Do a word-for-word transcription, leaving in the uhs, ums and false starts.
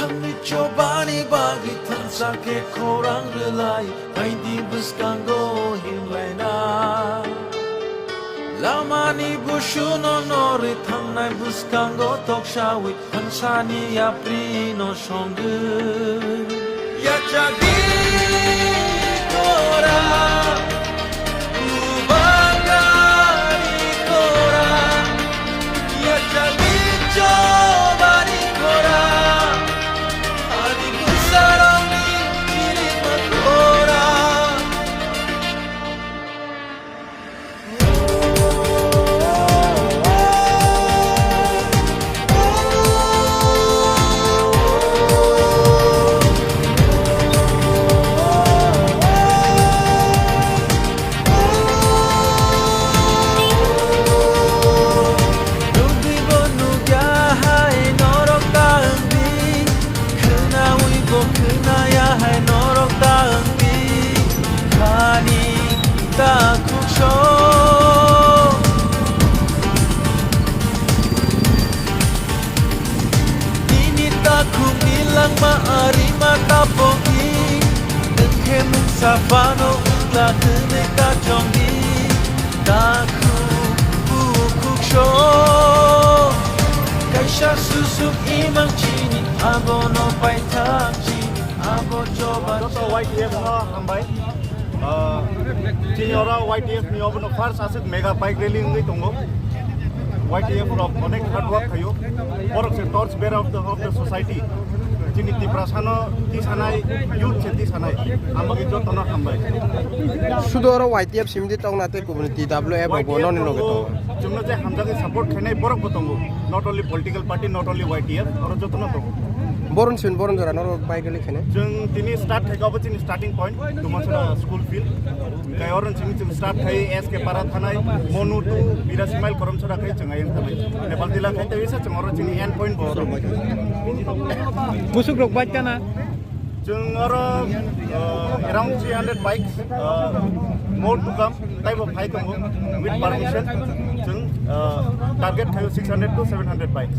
Ani chobani bagwi thansa khe khorang rwlai, baidi bwskango himlaina. Lamani busuno norwi thangnai bwskango toksawi, thansani yaprino songwi. Yachagwi kora, ubagari kora, yachagwi chobani kora, ani bwsarokni chirima kora. Nugwibo nugya hai norok ta wngdi, khwnawibo khwnaya hai norok ta wngdi, khani ta khukso. Nini takhukni langma arima tapogi, nwng khe mungsa phano wngla hwnwi ta chongdi. Takhuk bukhuk so, kaisa susuk imang chini, abono paithak chini, abo choba. Joto Y T F no hambai. Ah, chini oro Y T F ni obono first aswk mega bike rally wngwi tongo. Y T F rok onek hard work khaio. Borok se torch bearer of the, of the society. Chini Tiprasa no tisanai, youth se tisanai. Amagi joto no hambai. Sudo oro Y T F simdi tongna tei kubuni T W F rok bo noni loge tongo. Chwngno je hamjagwi support khainai borok bo tongo. Not only political party, not only Y T F, oro joto no tongo. Boron sin boron jora norok bike rally khainai. Chwng tini start khai obo chini starting point, Dumasora school field. Kai oron chini chwng start khai S K Para thanai, Monu to Birasi mile Koromsora khai chwng ayang thanai. Nepal tila khai tei wisa chwng oro chini end point bo oro. Busuk rok bike kana? Chwng oro, uh, around three hundred bikes, uh, more to come, taibo phai tongo with permission. Chwng, uh, target khaio six hundred to seven hundred bikes.